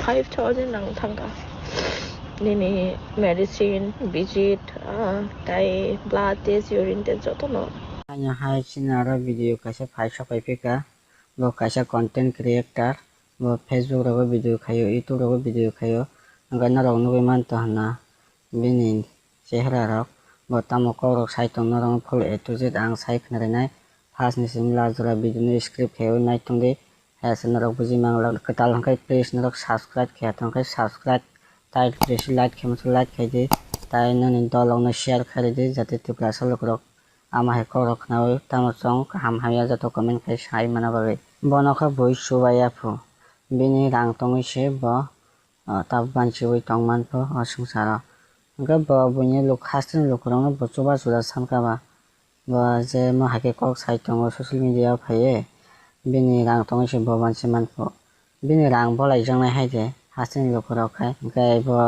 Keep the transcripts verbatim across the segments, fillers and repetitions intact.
Five thousand rang thangkha. Nini medicine, visit, ah, tai blood test, urine test jotono. Ani hai chini aro video kaisa phai sokai phika. Bo kaisa content creator. Bo Facebook rogo video khaio, YouTube rogo video khaio. Hwnkhe norok nugwi manto hwnna. Bini chehra rok, bo tamo kok rok sai tong norok full A to Z ang sai khna rinai. First ni simi last jora video ni script khe nai tong di. Hai se norok buji mang lak kwtal hwnkhe please norok subscribe khe tong khe subscribe, tai resi like khe masa like khai di, tai nini dol rok no share khai di jate Tiprasa lukurok ama hai kok rok khnaui tamo chong kaham hamya joto comment khai sai mana bagwi. Bono khe bui chubai ya phu, bini rang tongwi se bo ah, tabuk banchiwi tongman pho o swngcharo. Hwnkhe bo buini luk-, hasteni lukurokno bo chubachu da sankha ba. Bo je mo hai khe kok sai tongo social media o phaiwi, bini rang tongwi se bo banchi man pho. Bini rang bolai jaknai hai de hasteni lukurok khai. Hwnkhe bo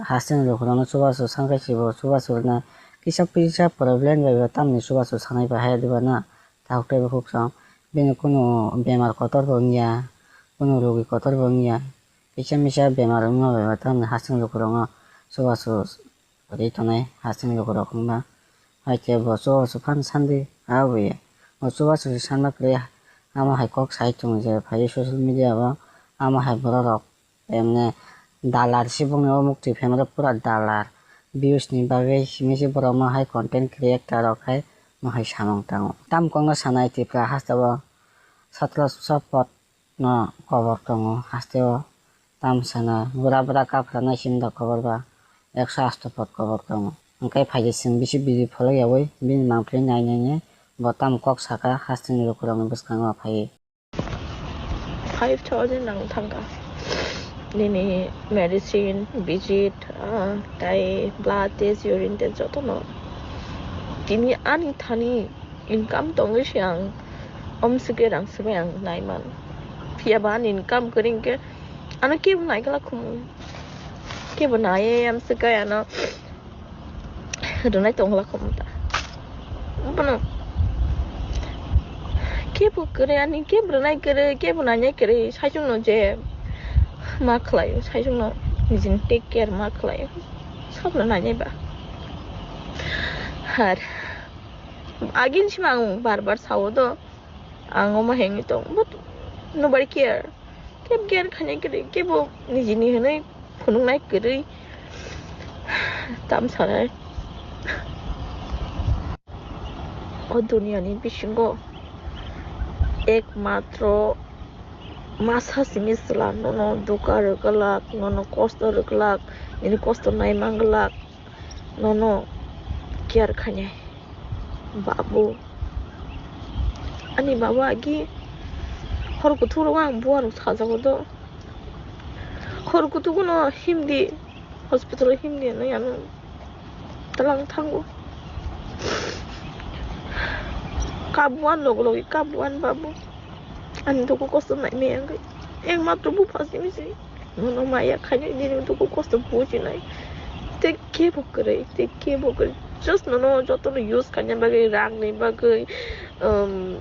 hasteni lukurokno chubachu sankhai se bo chubachu rwna kisa pisa problem bai bo tamni chubachu sanai ba hai diba na. Tabuk tei bo khuk song. Bini kunu bemar kotor bo wngya, kunu rogi kotor bo wngya. Kisa misa bemar wngma bai bo tamni hasteni lukurokno chubachu ri tongnai hasteni lukurok wngma. Hai khe bo chubachu phan sandi aboya. Bo chubachu sanma kwrwi amo hai kok sai tongo je phaiwi social media o amo hai borok rok emne dalar se bongni o mukti phaima rok pura dalar. Views ni bagwi simi se borok ma hai content creator rok hai ma hai samung tango. Tam kok no sanai Tipra haste o satro sopot no kobor tongo haste o tam sana bura bura kapra nai sim da kobor ba ekso asto pot kobor tongo. Hwnkhe phaidi chwng bisi video pholok yaui bini mangpili nai nai nai bo tam kok saka hasteni lukurokni bwskango phaiwi. Five thousand rang thangkha. Nini medicine, visit, ah, tai blood test, urine test jotono. Tini ani thani income tongwi se ang omsike rang sibai ang naiman. Phiya ba ani income kwrwi hwnkhe ano kebo naikla khumu. Kebo naiya amsike ano rwnai tongla kho ta. Bono kebo kwrwi ani kebo rwnai kwrwi kebo nainai kwrwi saichung no je ma khlaio saichung no nijini take care ma khlaio sabno nainai ba. Har agin sima ang bar bar sao do ang omo hengwi tong but nobody care. Kebo care khainai kwrwi, kebo nijini hwnwi phunuknai kwrwi tam sanai. O duniyani bisingo ekmatro masa simi chwla nono dukha rwgwlak, nono kosto rwgwlak, nini kosto naimang glak, nono care khainai. Babu. Ani babu agi hor kuthuk rogo ang buarok sajago do. Hor kuthuk no himdi, hospital o himdi hinwi ano talang thango. Kabuan logo logi kabuan babu. Ani duku kosto nai me ang kai. Ekmatro bupha simi si. Nono maya khainai nini duku kosto bujinai. Tei kebo kwrwi, tei kebo kwrwi. Just nono jotono use khaina bagwi, rangni bagwi, um,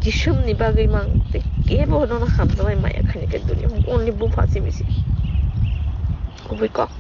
jisumni bagwi mang. Tei kebo nono hamjaknai maya khainai khe dunia. Only bupha simi si. Kubui kok.